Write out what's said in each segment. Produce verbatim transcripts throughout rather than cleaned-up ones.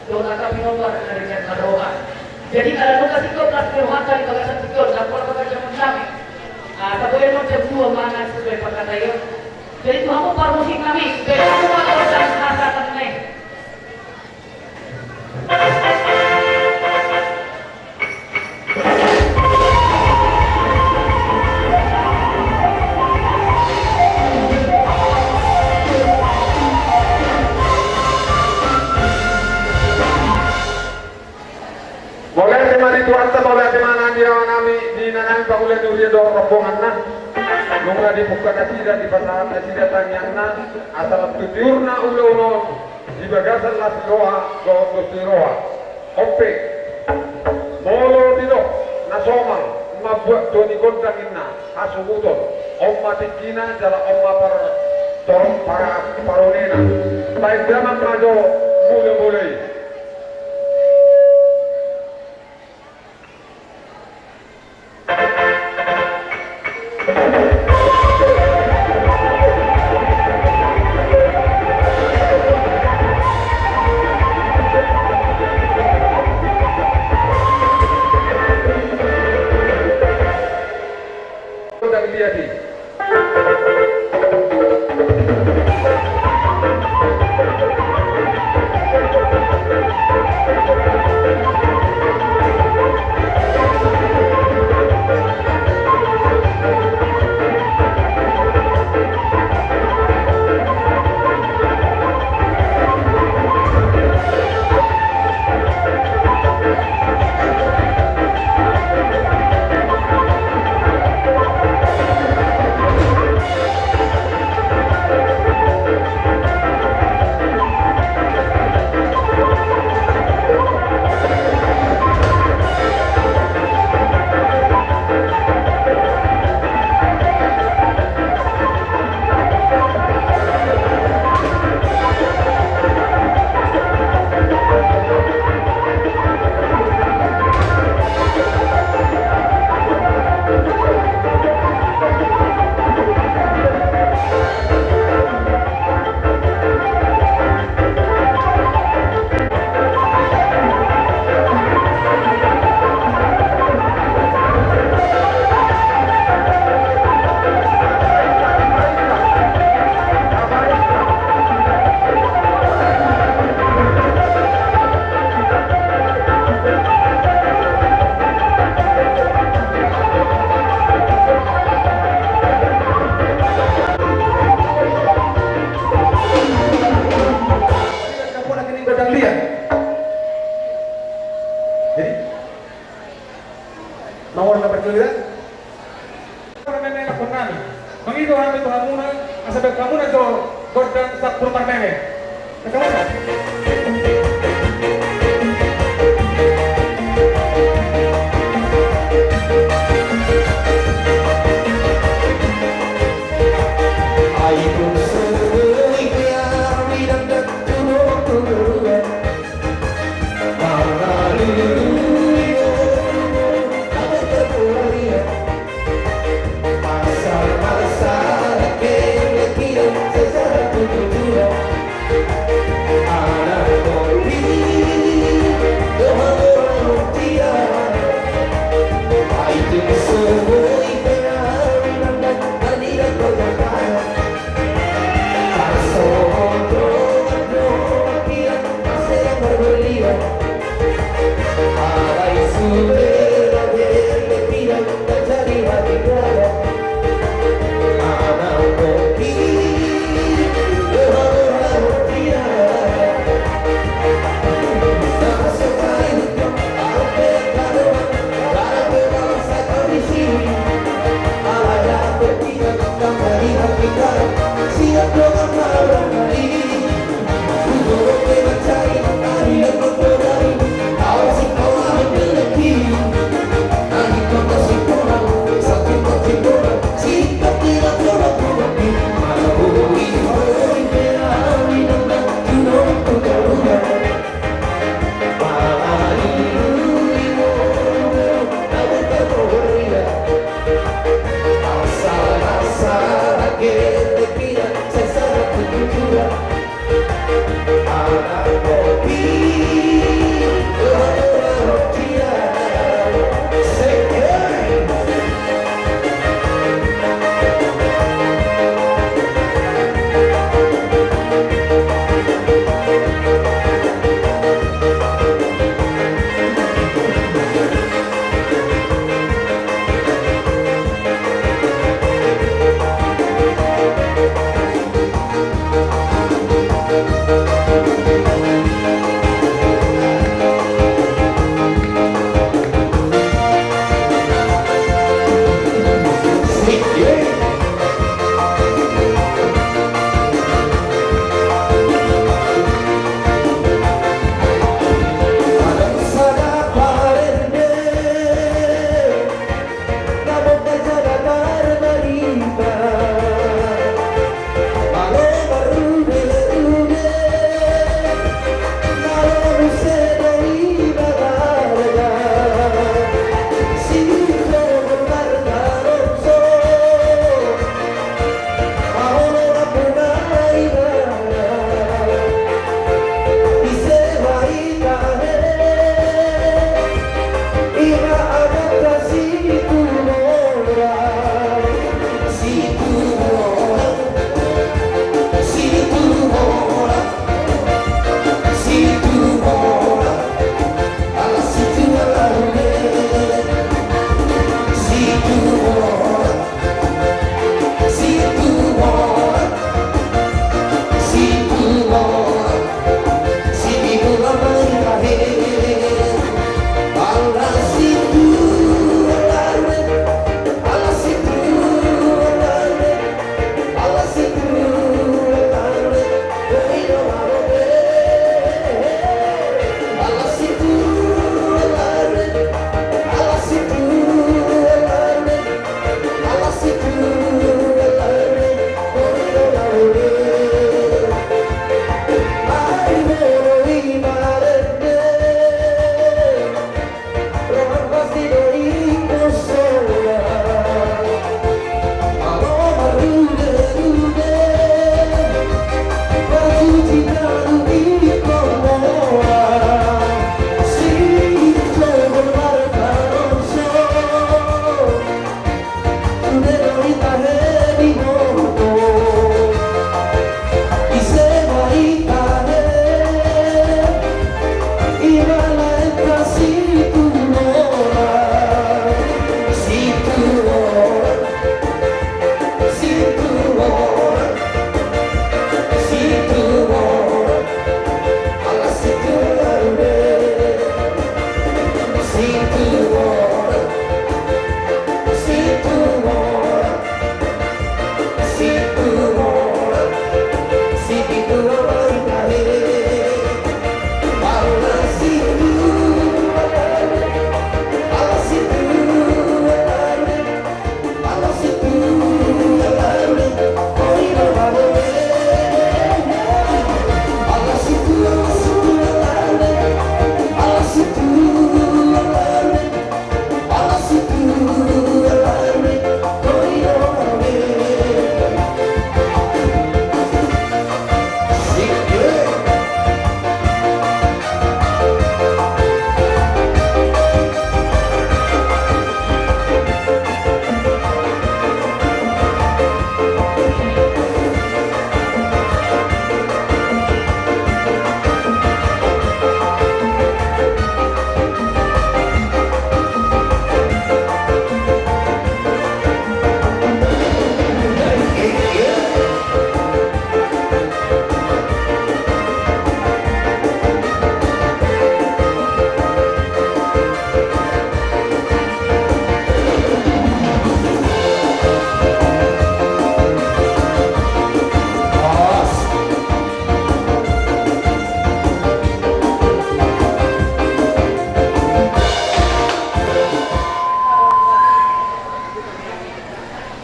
Dohot angka pinompar na denggan marroha. Jadi ala nunga singkop las ni rohanta di bagasan tingki on, ndang pola paganjangon nami. Ah, tabo i annon jam dua mangan sude pangkataion. Jadi tu hamu parmusik nami, baen hamu ma gondang hata tenne. Mauliate ma di Tuhanta, mauliate ma nang di raja nami, di inanami pangula ni huria dohot rombonganna. Nunga dipungka nasida, dipasahat nasida tangiangna, asa lam tu tiurna ulaon on di bagasan las ni roha dohot dos ni roha. On pe, molo didok na somal mambuat tua ni gondang ninna hasuhuton, on ma tingkina jala on ma par-, tor-, para-, paronena. Baen damang ma jo mula-mula i. Jadi, mangorna perjuangan. Parmeme na konnami. Mangido hami tu hamuna, asa baen hamuna jo gondang sampulu parmeme. Baen hamuna. Ai pun sering ya, bilang dak turun turun.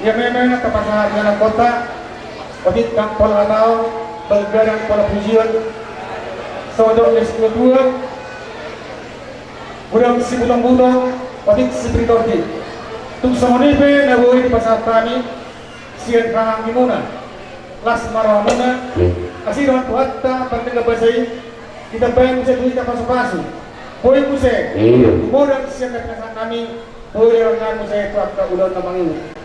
Ia memang tapasahat jala kota, otik nang pola hatahon, balga nang pola pujion, songon dok ni situatua, godang sibutong-butong, otik sipiritondi. Tung songon i pe na boi dipasahat hami sian haha anggi muna. Las ma roha muna, asi roha ni Tuhanta, pardenggan basa i, Ditambai muse tu hita pasupasu. Boi muse. Iya. Modal sian na pinasahat nami. Boi do nami muse tu angka ulaon na mangihut.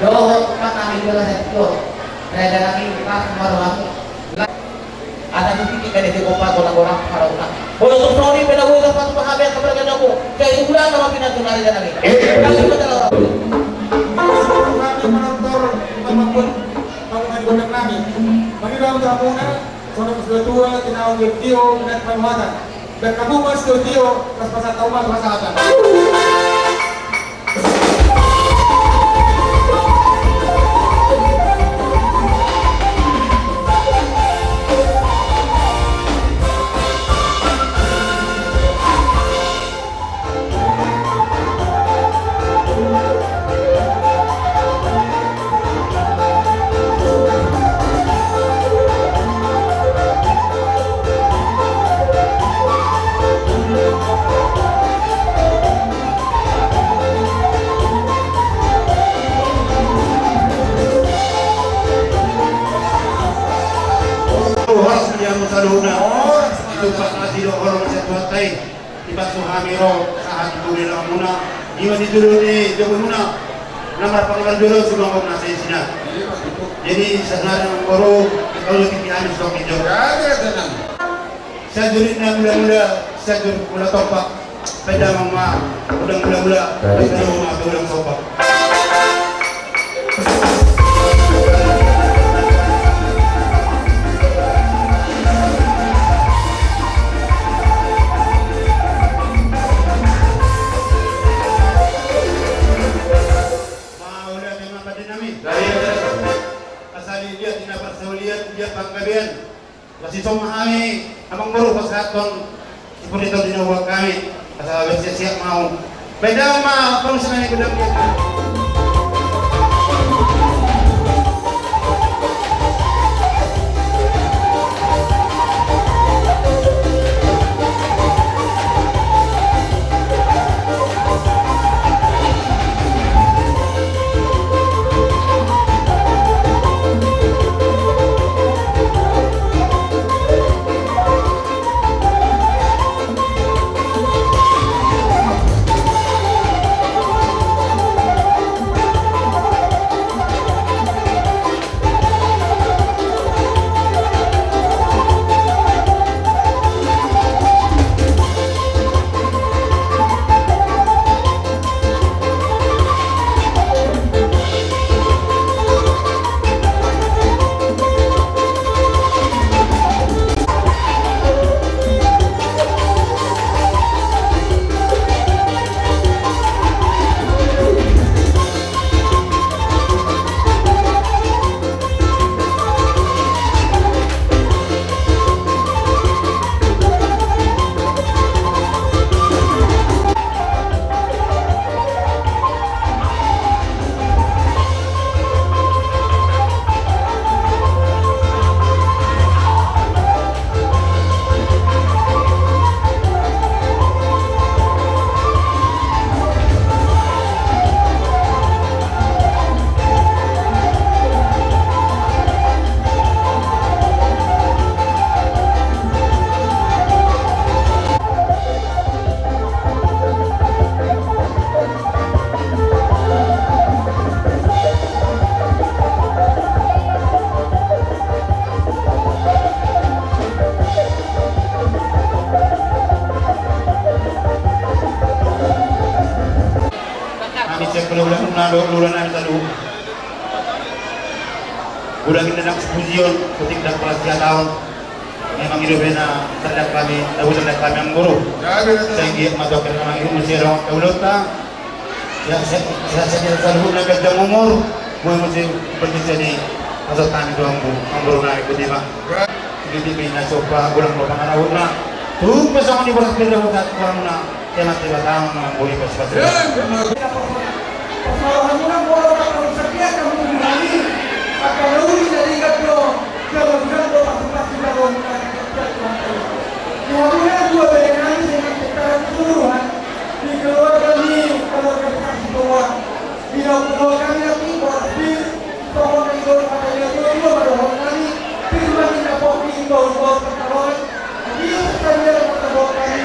Dohot ma hami jala satu. Raja nami, pas maru hami. Ada bukti kita di Gopa, gora-gora, parauta. Bolo tu sori, peda gora, patu, pahabe, keberagaman aku. Jadi bulan sama pinatu, raja nami. Kasih betul orang. Seluruh kami menortor, membangun bangunan di kota kami. Mari dalam tamunya, sono ketua, tinau, tio, dan panuhatan. Berkabung mas tio, tio, pas pasal tahu mas, pasal. Horas ma di hamu saluhutna. Horas ma. Ditumpak hami do holong sian Tuhanta i. Dipasu hami ro sahat di boru ni hamuna. Ima di jolo ni jolo muna. Na marpangamal jolo sumangkop na saisina. Jadi saudara amang boru, kalau di hami stok hijau. Sajurit na mula-mula, sajur mula tompa. Pedang ma, pedang mula-mula, pedang ma, pedang sompa. Mauliate ma pande nami. Pasal i liat di na parsaulian, liat panggabean. Masisomba hami, amang boru, pasahathon siput ni tondi na huboan hami, asa bersiap-siap ma. Baen damang ma, panusa nami, baen damang ma. Hami sian hulahula na dohot hulahula nami saluhut. Godang inda nang sipujion, godang inda nang parhataon. Memang i do pe na tanda hami, na hutanda hami amang boru. Sai anggiat ma tu akhir na mangihut muse roha ni hulahulanta. Sehat-sehat saluhutna, ganjang umur. Boi muse berkisah ni pasal tani tu amang boru nami, boti ma. Di T V na sopa godang do pangarahutna. Tung pe songon i boras pe do sahat tu hamuna. Tema-tema taon na boi pas-pas. Parsaoranmuna molo taparsadia hamu tu hami, angka na uli na denggan do, jala godang do pasupasu jaloonmuna. Di hamuna dua bere nami, seniman secara keseluruhan, di keluarga ni keluarga besar Sitohang. Di na umboto hami nanti boras pir, songon na nidok ni hata ni natuatua ma dohonon nami, pir ma ninna pongki, imbau-imbau partahonan. Adi sadia na partahonan nami.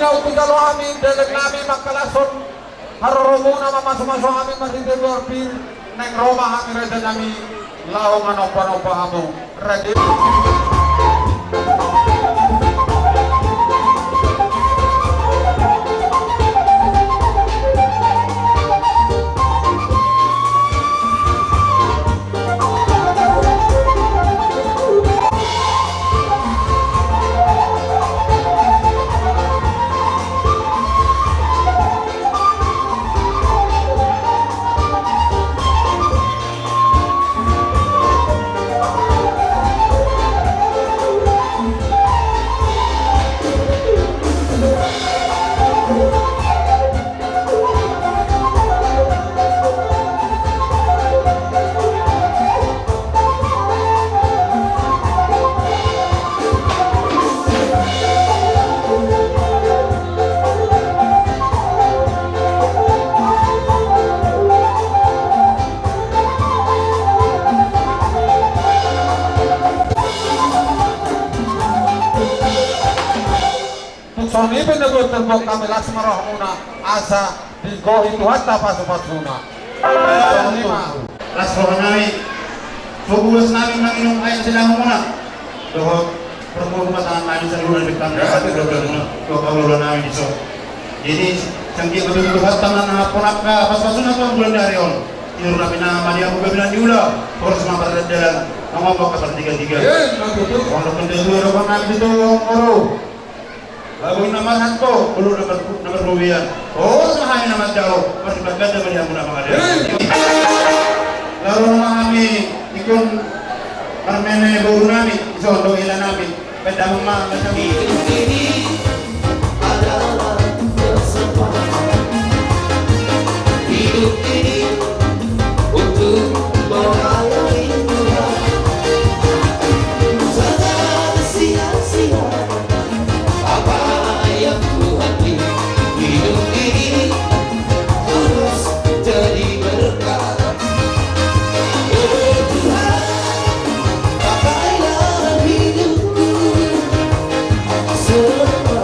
Tung jalo hami, denggan hami mangkalashon haroromuna, mamasumasu hami marhite dua pir, naeng ro ma hami raja nami laho manombanomba hamu. Raja. Tung songon i pe na tuat terbuat hami, las ma rohamuna asa digohi Tuhanta pasupasuna. Songon i ma. Las roha nami, so puas nami manginum aek sidaonmuna. Dohot parmua pasangan nami saluhutna di panggabean dohot kaula nami dison. Jadi, sangkip betul Tuhanta manang ampun angka pasupasuna tu bulan ni ari on. Tiur nami na madiamu gabe na niula, horas ma pardalan, mangombak partigatiga. Iya, betul. Pondok Pendatua dohot nami di Tongoro. Lagu na marhanto, bulu na mar-, na marrobean. Oh, sahai na mandao, marsipat ganda mari hamu na mangalean. Lalu nama hami, ingkon marmene boru nami, iso do ila nami. Benda mama, benda mama. Hidup ini adalah kesempatan. Hidup ini untuk melayani Tuhan. Jangan sia-sia apa yang Tuhan beri. Hidup ini harus jadi berkat. Oh Tuhan, pakailah hidupku selama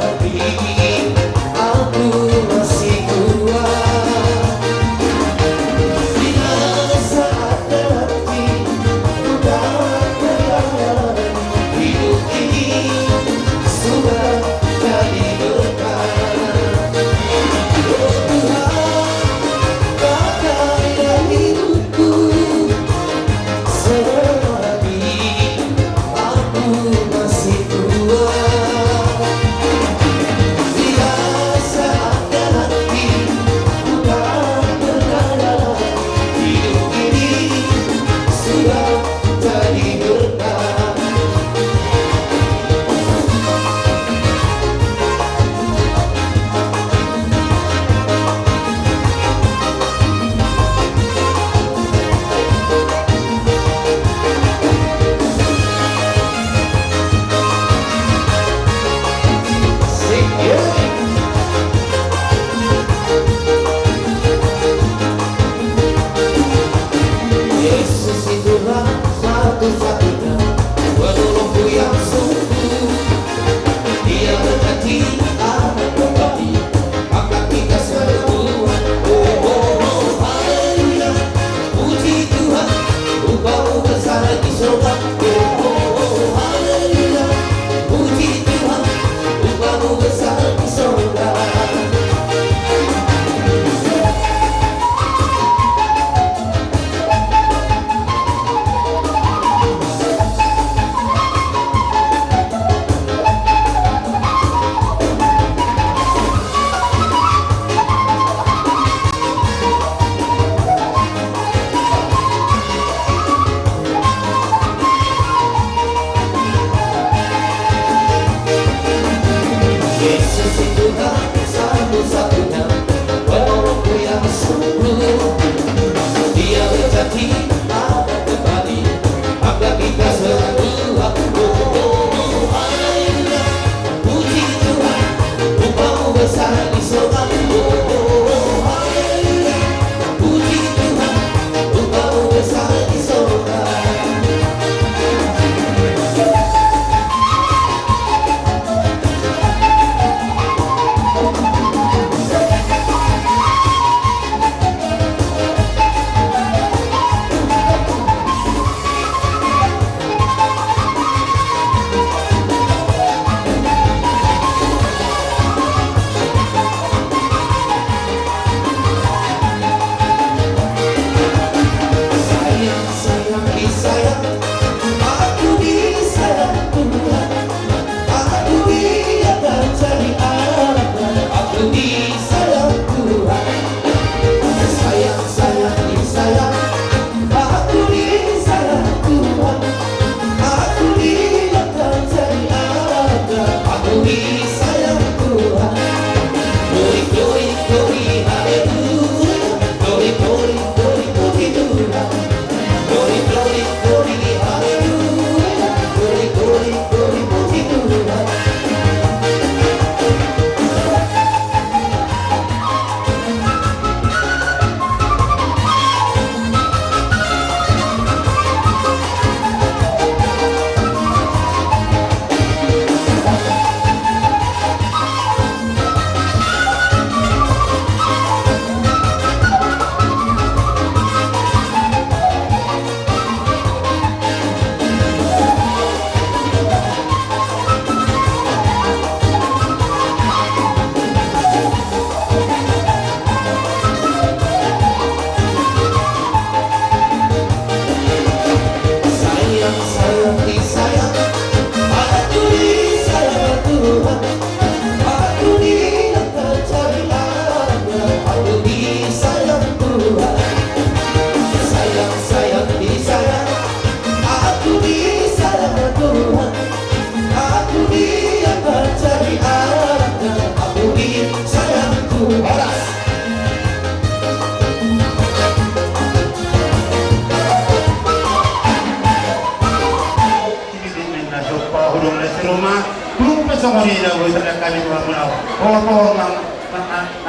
Hami na boi tariak hami tu hamuna. Hohom ma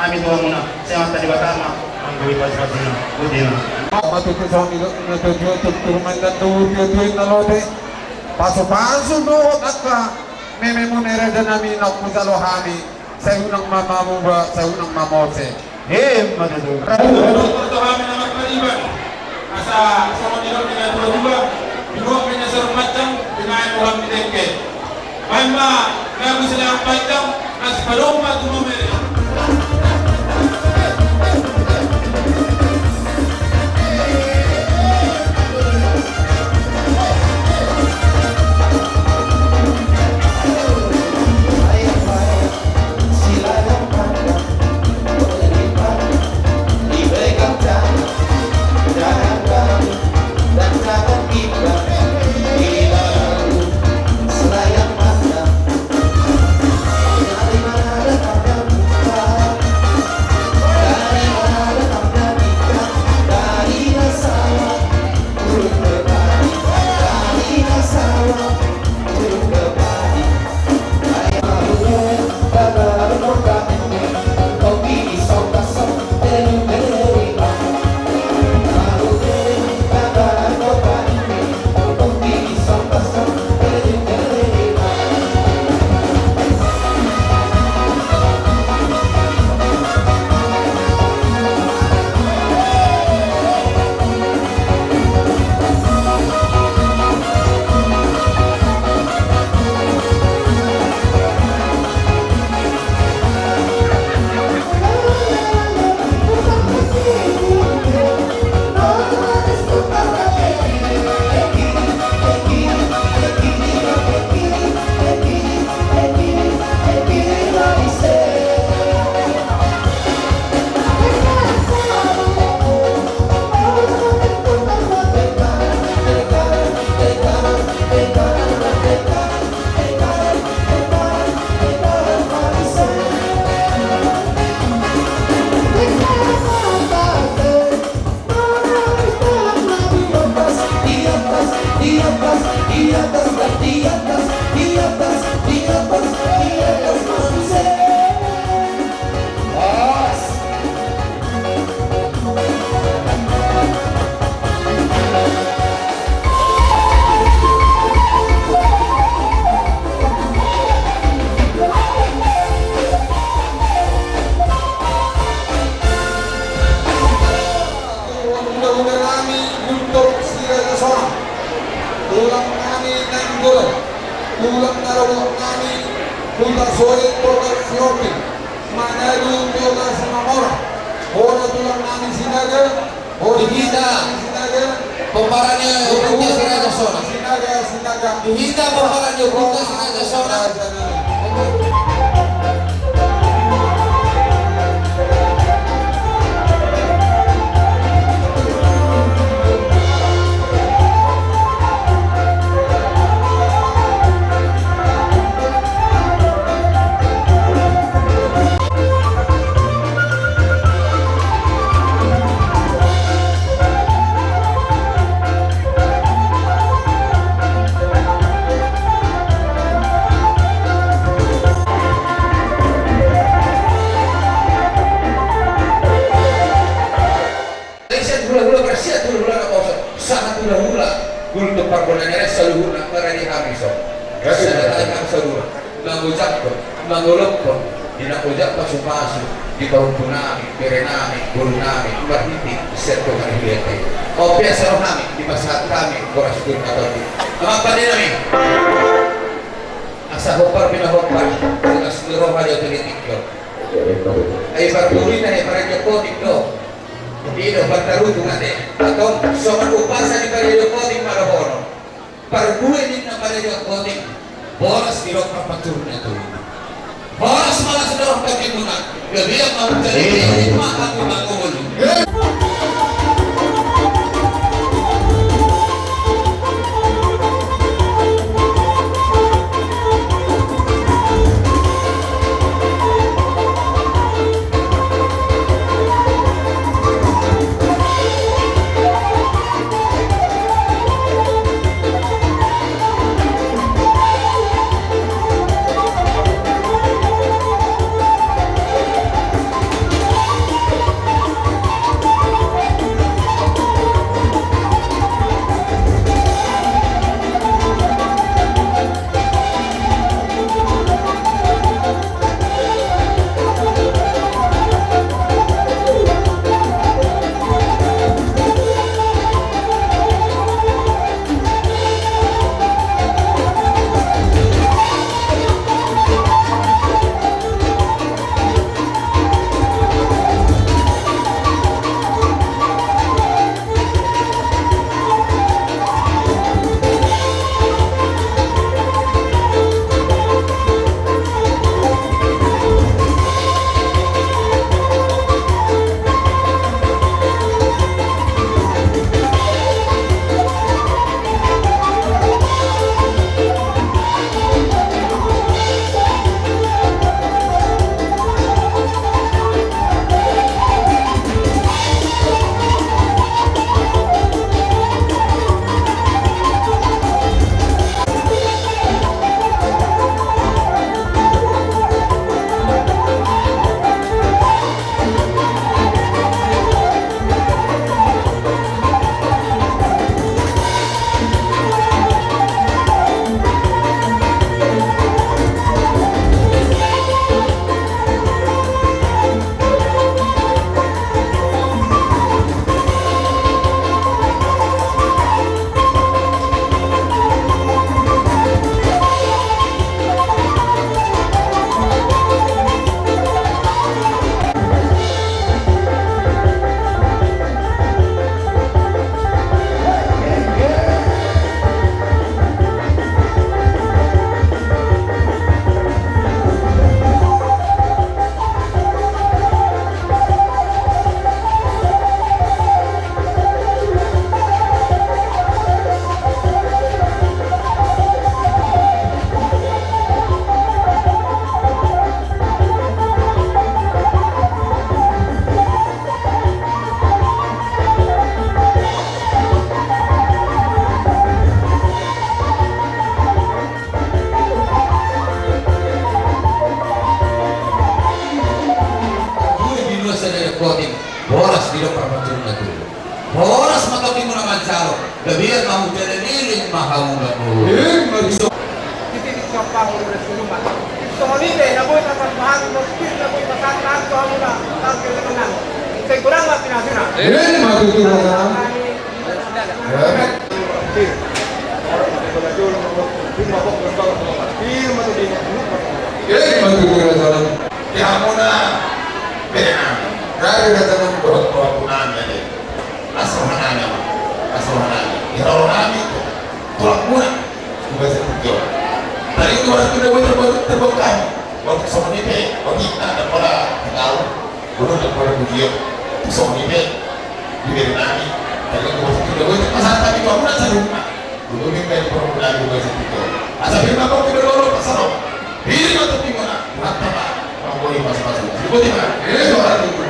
hami tu hamuna. Sai Amanta Debata ma manggori pasupasuna. Boti ma. Matutu sahami do na tutu tutu mandan tu tutu na lote. Pasupasu dohot angka mememuna raja nami na hujalo hami. Sai unang ma mamuba, sai unang ma mose. Emma tutu. Dohot do hami na marpariban. Asa songon nidok ni natuatua, pinuak pe na saur mansang, pinaen bohal ni dengke. Baen ma lagu Silaang Panjang, na sipadomu ma tu mamereng. Hulahula nami Guntur Siraja Sona, tulang nami Nainggolan, tulang na robot nami Hutasoit, Kota Sihombing, Manado, Kota Simamora, hona tulang nami Sinaga, hona tulang nami Sinaga, pomparan ni Guntur Siraja Sona. Sinaga, Sinaga. Di hita pomparan ni Guntur Siraja Sona. Sian hulahula, marsian hulahula naposo, sahat hulahula Guntur Parbonaan i, saluhutna maradi hami so. Sada hami saluhutna mangojakhon, mangolophon di na ojak pasupasu di pahompu nami, bere nami, boru nami, marhite sian Tuhan i. Ope asa ro hami dipasahat hami boras tu na tondi. Amang pande nami, asa hombar pe na hombar, asa ro hami tu tingki on. Ai parbue na, ai parejo potik do. I do pantarutung ate. Antong songon umpasa ni parejo potik ma dohonon. Parbue ninna parejo potik, boras di roha panjurung na tolu. Boras ma las do roha panjurung na. Gabe ma manjadi ma hamu mangolu. Jadi kotim, boras di dokter percuma tu. Boras ma tondimuna manjalo, gabe ia kamu jadi liling ma hamu lamu. Sititik sompang udah di rumah. Sohoni be, na boi pasan bahan, na boi pasan bahan, sohoni na, target menang. Saya kurang lah pinasina. Ini mah tutur. Di hamuna bena, rare raja nami dohot pelaku nami ade. Asal hanana ma, asal hanana. Di roro nami, pelaku nami. Tugas itu jo. Tadi itu orang tidak boleh terbuka. Waktu sama ini, waktu kita ada pada tahu. Guru dan para bujio, songon i pe di bere nami. Tadi guru sudah gue pasal tadi guru na sarumah. Guru minta di para bujio gue satu itu. Asa firman kau tidak lolo pasal. Ini mah tapi mana? Mata pak. Mau gue pas pas. Gue di mana? Ini orang itu.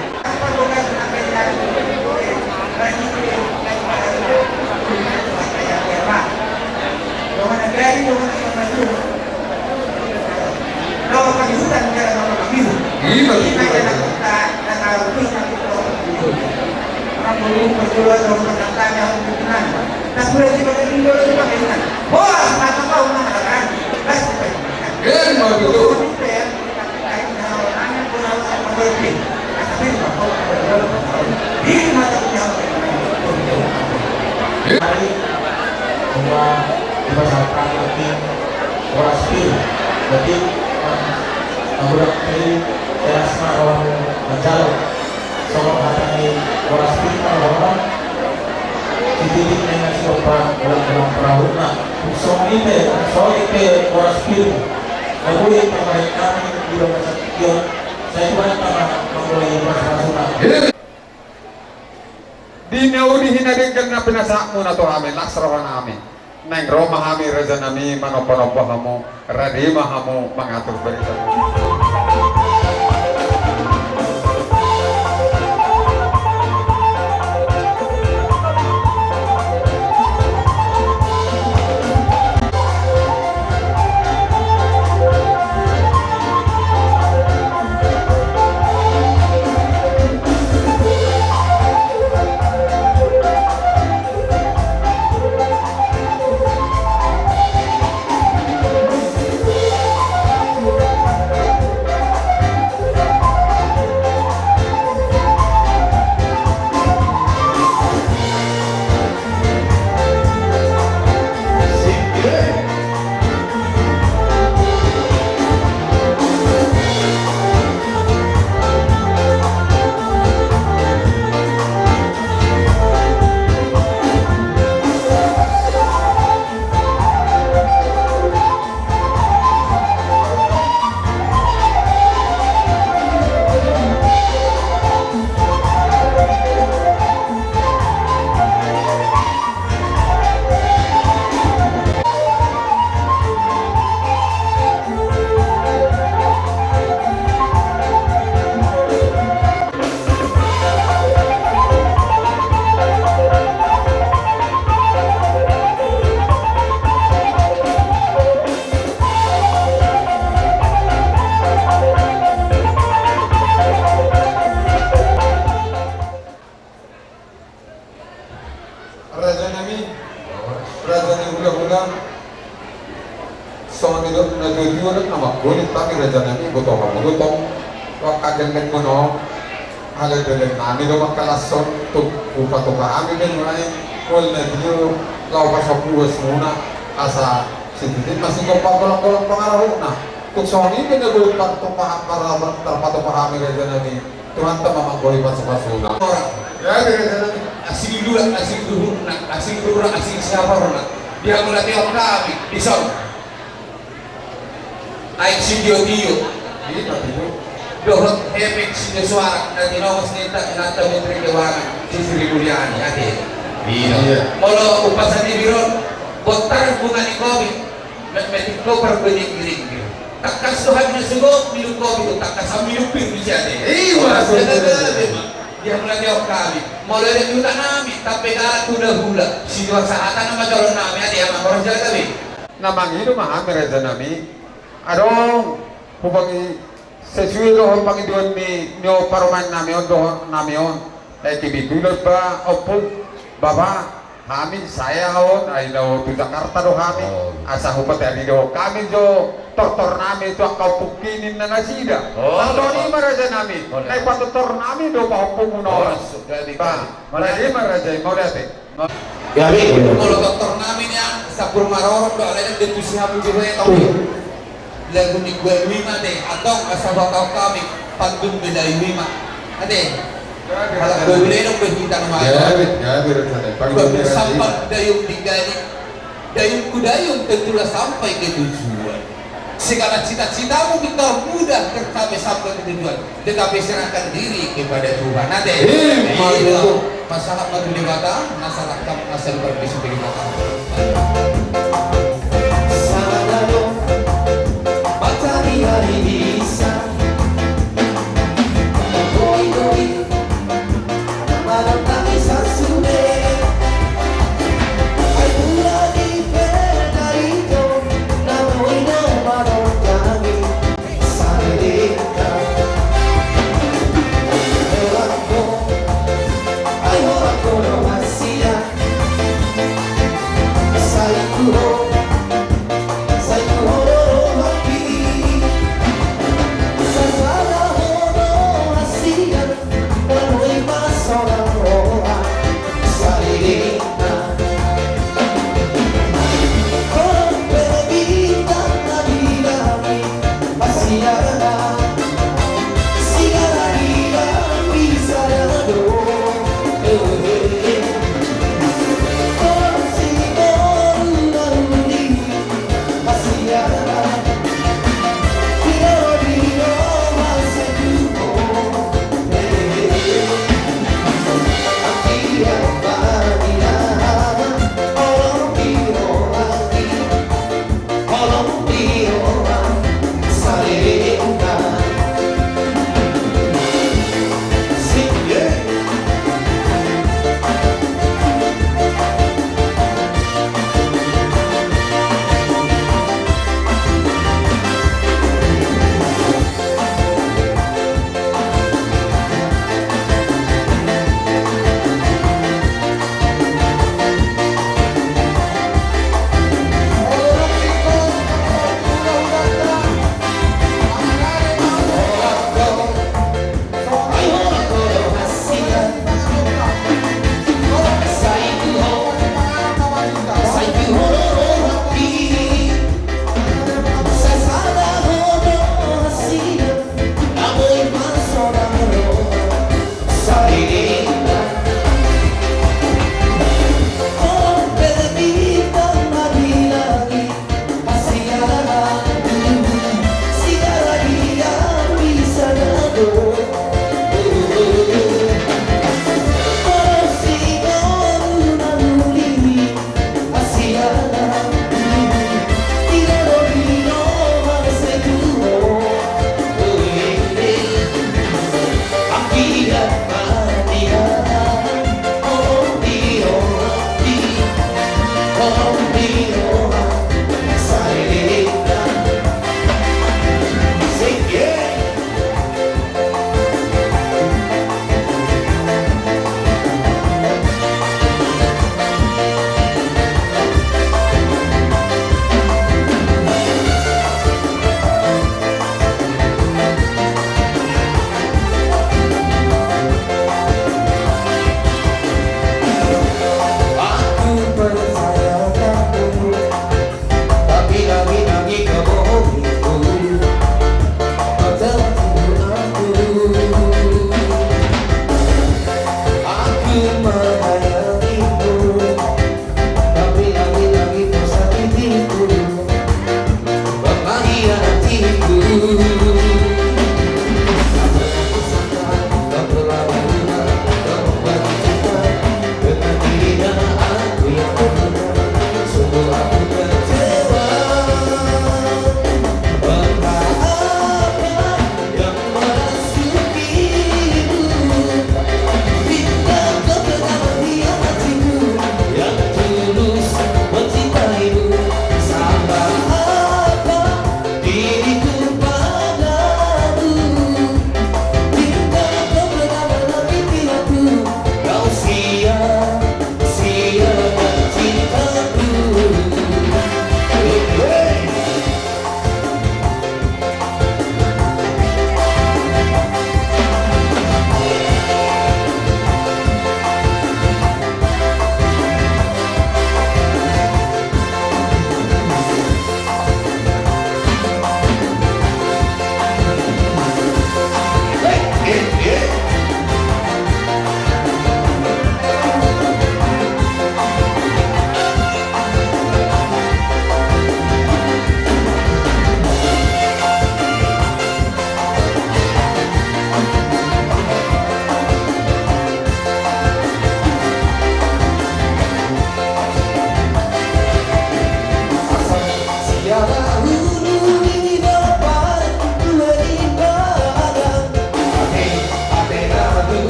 Dua, dipasahat lagi boras pir, berarti, eh, agurak pir, teras ma rohamu manjalo. Songon hata ni boras pir ma roha, sititik nai na sikompa bolang-bolang parahutna. Songon i pe, songon i pe boras pir. Lagu i pamarik kami di rumah sakit, sai buat tama mangolai boras parahutna. Di na uli hina denggan na pinasahatmuna tu hami, las roha nami. Naeng ro ma hami raja nami manomba-nomba hamu, rade ma hamu mangatur barita. Raja nami, raja ni hula-hula. Songon i do na tutu do na manggolit hami raja nami, boto hamu do tong. Wak kageleng muna. Hageleng nami do mangkalashon tu, tu patupa hami do mulai. Mulai na dio laho pasahat uas muna. Asa sititik masih kompak golak-golak pangarahutna. Tung songon i do na golit patupa, patupa hami raja nami. Tuhan ta ma manggohi pasu-pasuna. Ora. Ya, ya, ya, ya. Asing dua, asing duhurna, asing rura, asing siaporna. Dia mulai tiok kami, di son. Aik sitio-tio. Iya, tapi itu. Dohot hepeng sitio suara, nanti nomos ninta, inanta menteri keuangan, si Sri Mulyani, ate. Iya. Molo upasan di biron, botar bunga ni kopi. Met-, metik ko parbini giring. Tangkas tu hami na sugo, minum kopi tu tangkas hami minum pir di sian i. Iya, maksudnya. Dia mulai jawab kami. Mulai dari juta nami, tapi galak tu dahula. Si dua sahatan nama calon nami, ada yang orang jalan kami. Na mangido ma hami raja nami. Adong, hubangi Sesuai dohot pangidoan ni, ni parumaen nami on, dohot nami on. Eh, Kibitulos ba, Ompung, Bapa, hami, saya on, ai na tu Jakarta do hami. Oh. Asa hupatarida hami jo tortor nami tu angka ompungki ninna nasida. Oh. Antong i ma raja nami. Oh, na ipatortor nami do pahompungmuna on. Oh, sudah dikali. Ba, mauliate ma raja i, mauliate. Gabe. Molo tortor nami nian, sampur marorom do, alai ndang tusi hamu jo be tong. Lagu ni Guai Wima te, antong asa huhatahon hami, pantun ni Guai Wima. Ate. Halak Guai Wima do hita nuaeng. Gabe, gabe, rencana. Pagi Guai Wima sampan dayung di gali. Dayungku dayung, tentulah sampai ke tujuan. Segala cita-citamu kita mudah tercapai sampai ke tujuan. Tetapi serahkan diri kepada Tuhan. Ate. Iya. Masalah batu Debata, masalah kamu, masalah berbisik Debata. Sada do, patani ari bisa. Doi-doi, madondangi sasude. Ai pura di penari do, na boi do madondangi. Saleleng.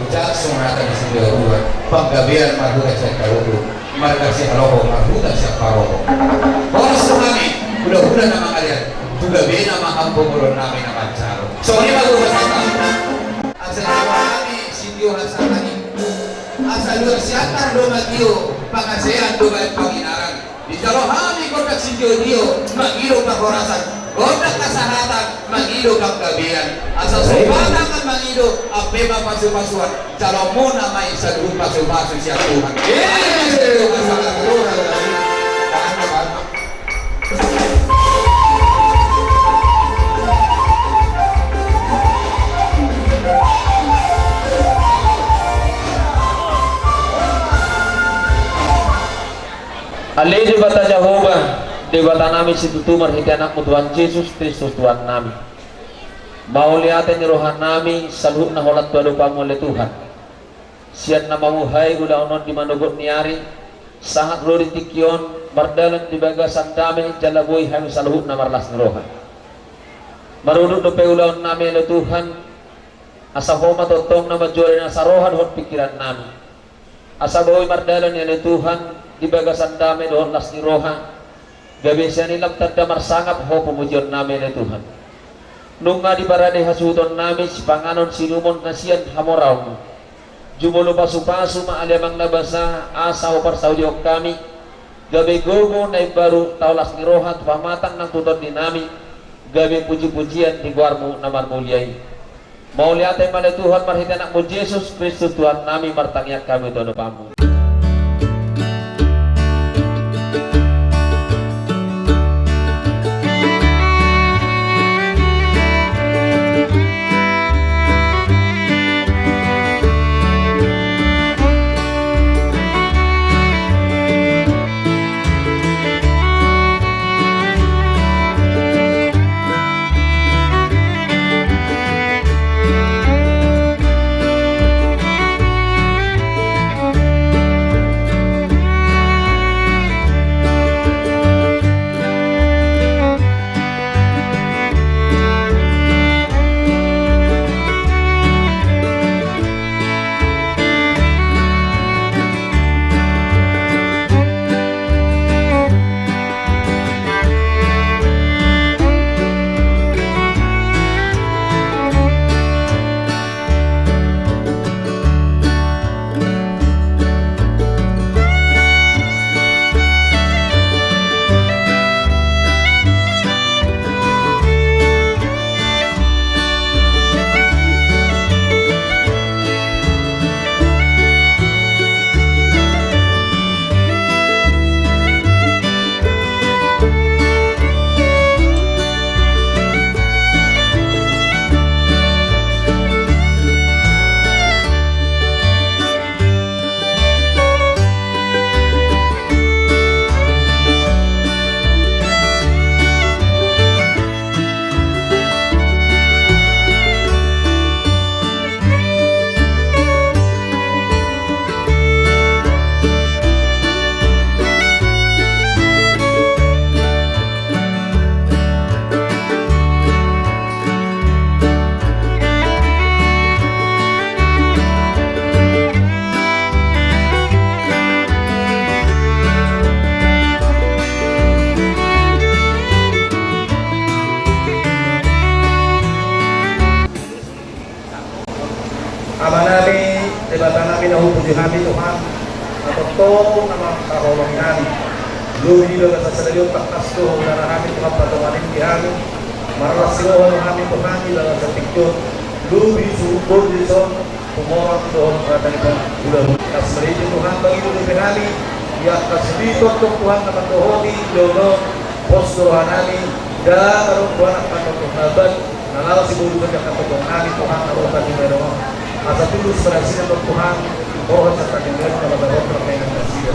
Ucap sungata di sini dua. Panggabean marhula sian kaluku, marga si Haloho marhula sian Paroko. Horas tu hami, hula-hula na mangalean, tu gabena ma ampo bolon nami na manjalo. Songon i ma tu hasata. Asa di hami sindio hasata i. Asa luar siantar do ma tio. Pangasean do baen panginaran. Dijalo hami gondang sitio-tio, mangido parhorasan. Gondang hasahatan, mangido panggabean. Asa so baen mangido, ampe ma pasu-pasuan. Jalo muna ma i saluhut pasu-pasu sian Tuhan. Ale Debata Jahowa, Debata nami situtu marhite Anakmu Tuhan Jesus Kristus Tuhan nami. Mauliate ni roha nami saluhutna holan tu adopanMu ale Tuhan. Sian na mamuhai ulaon on di manogot ni ari, sahat ro di tingki on, mardalan di bagasan dame, jala boi hami saluhutna marlas ni roha. Marudut dope ulaon nami ale Tuhan, asa Ho ma tongtong na manjua di nasa roha dohot pingkiran nami. Asa boi mardalan i ale Tuhan, di bagasan dame dohot las ni roha, gabe sian i lam tanda marsangap Ho pamujion nami ale Tuhan. Nunga diparade hasuhuton nami, sipanganon siinumon na sian hamoraonMu. Jumolo pasu-pasu ma ale Amang na basa, asa Ho parsaulion hami, gabe gogo na imbaru taolas ni roha tu pamatang nang tu tondi nami, gabe puji-pujian di goarMu na marmulia i. Mauliate ma ale Tuhan marhite Anakmu Jesus Kristus Tuhan nami martangiang hami tu adopanMu. Amanami, Debatanami na hupuji hami Tuhan, na tongtong na mangkaholongi hami. Lobi di bagasan sadari on tangkas do huulahon hami Tuhan patonganin di hami. Marlas ni roha do hami Tuhan di bagasan tingki on. Lobi suhut borngin dison, humorang dohot hata ni pangula. Tangkas marhite Tuhan pangidoan dope hami, ia tangkas do tongtong Tuhan na mandohoti ulaon on, pos do rohanami, ndang adong Tuhan angka tongtong na bat, na laho siboru saja angka tongtong nami Tuhan na ro tadi na dongan. Asa tulus marasida tong Tuhan, roha serta denggan na mata roh terkait nasida.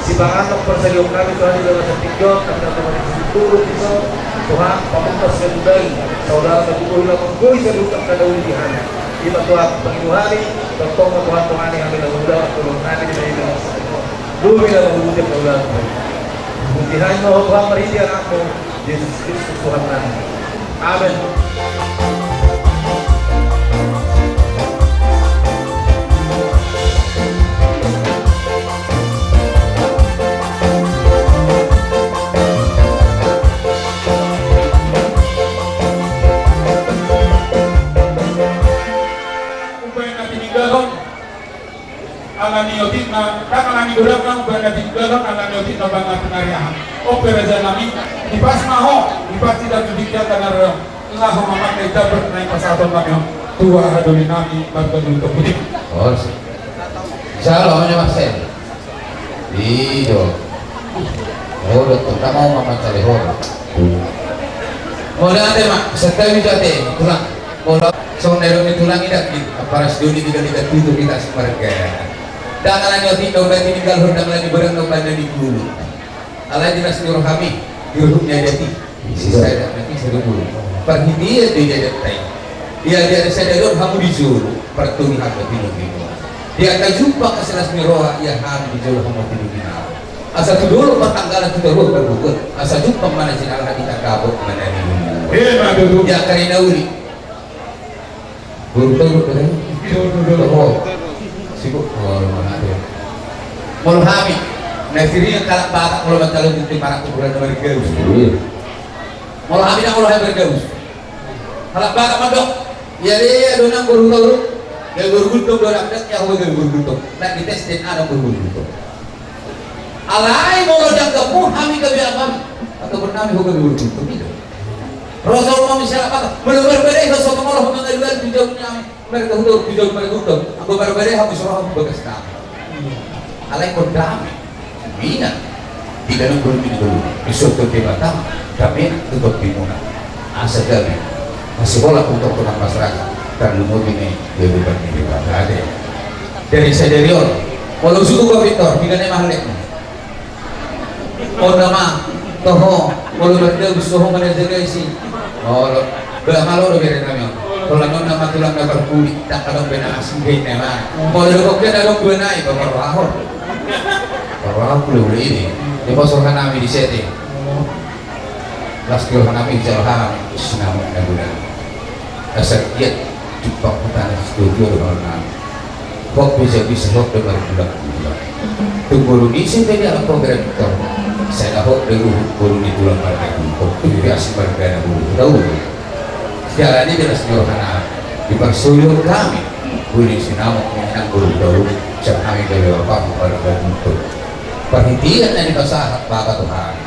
Sipanganon parsadiaon hami Tuhan di dalam setiap, kami dalam Tuhan Yesus turun di son, Tuhan, pamungkas dan dari, saudara bagi bohi lamon bohi sadukan kada uli di hami. Ima Tuhan, pangido hami, tongtong Tuhan, Tuhan, hami lalu dalam tolong hami di dalam setiap. Lobi na manghuti hami. Puji hami ma Ho Tuhan marhite Anakmu, Jesus Kristus Tuhan nami. Amen. Umbahen na tininggalhon, ala ni otikna, Ndang alani godang na umbahen na tinggal, ndang alani otik na umbahen na pinariahan. O pe raja nami, dipas ma ho, dipas hita tu tingki na ro, laho mamangke jabot na dipasahaton nami on tu haha doli nami, marga Doli Tompudi. Os. Jalo, namanya Marcel. Iyo. Ho do, tu, ndang mau mamancali ho do. Molo ate ma, santabi jo ate, tulang. Molo songon na nidok ni tulang i, ndang, di, apala sidoli di galiga tutu hita simarga. Ndang alani otik na umbahen tininggalhon, ndang alani godang na umbahen na nigulu. Alai di las ni rohami, di ruhut ni adat i. Sisada mati sada bulu. Parhitean do i adat i. Ia di adat sada i do hamu di jolo, partongi hamu pinompinon. Di angka jumpang asa las ni roha, ia hamu di jolo hamu pinompinon. Asa tu dolok martanggalan, tu toruan margogoan. Asa jumpang ma na jinalahan, di tanggapo ma na niluluan. Ia ma tutu. Di angka na uli. Boru Toru, kan? Boru Toru. Toho. Sibuk. Oh, mana dia? Molo hami, na sering halak Batak molo mancalon tu timarang kuburan na margaus. Iya. Molo hami ndang, molo hami margaus. Halak Batak mandok. Ia, ia, ia, donang Boru Toru. Gabe Boru Gultom donang, ndang, ia, ho gabe Boru Gultom. Ndang dites D N A nang Boru Gultom. Alai molo di anggaponmu hami gabe aha? Anggaponmu hami ho gabe Boru Gultom, i do. Ro solu ma muse halak Batak, molo marbadai ho so, molo ho mangalualu tu jabu nami, marga Hutauruk tu jabu marga Gultom, anggo marbadai hamu so ro hamu tu bagas nami. Alai ingkon dame. Ingat. Di dalam guru itu dulu, diusulkan Debata, dame tu tombimuna. Asa gabe. Masih bola untuk tukang masyarakat. Tarlumobi ni, dia bukan di Debata, ate. Dari sadari on, molo suku ko Victor, tiga ni mahalek. Onda ma, toho, molo berdebu, toho mana jaga isi. Molo, ba, malo do bere nami on. Molo nonna ma tulang na parpudi, ndang adong be na asing be na ma. Molo do kokke na adong dua nai, ba, parwahon. Parwahon, ule, ule ini. Dia bosor hanami di setting. Las ni roha nami jalo hami sinamot na godang. Asa giat jumpang hutana situtu do molo nami. Hot pe jabisa, hot pe margulak-gulak. Tung boru ni ise pe dia program ito. Sai na hot pe ruhut boru ni tulang marga Gultom. Tung pe asi margana boru Hutauruk. Jala ni las ni roha nami. Diparsoyo hami. Boru ni sinamot ni nang boru Hutauruk. Siap hami gabe bapakmu marga Gultom. Parhitean na dipasahat Bapa tu hami.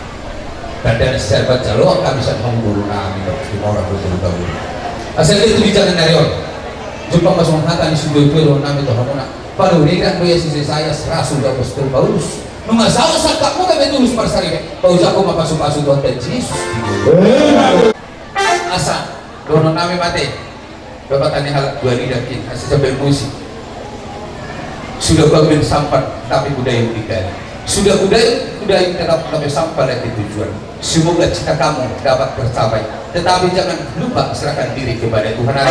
Tanda na sian baca loak hami sian hamu boru nami, Timor, boru Gultom. Asa dia tu di jalan nari on. Jumpang ma songon hata ni sude tua dohot nami tu hamuna. Panurirang do ia si Jesayas, rasul do apostel Paulus. Nunga saut sangkapmu gabe tulus marsaripe. Paujak ho ma pasu-pasu Tuhan dan Jesus. Asa, dohonon nami ma ate. Bapak tani halak dua ni dakin, asa sambil musik. Sudah bau dan sampan, tapi kudayung di kali. Sudah kudayung, kudayung tetap, tapi sampan lagi tujuan. Semoga cita kamu dapat tercapai. Tetapi jangan lupa serahkan diri kepada Tuhan.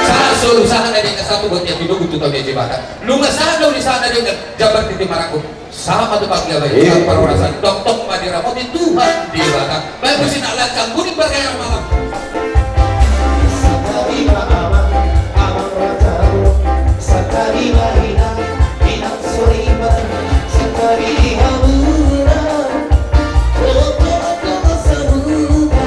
Sahat solu, sahat na di angka satu buat yang didukung tu tahu dia jebatan. Nunga sahat dong di sahat na di angka jabar di timarangkup. Sama tu pagi abai. Iya. Parhorasan, tongtong ma diramoti Tuhan Debata. Baik, musik na lancang, kuning bergaya malam. Santabi ma amang, amang raja. Santabi ma inang, inang soriban. Santabi hamuna. Oto, oto, sahuta.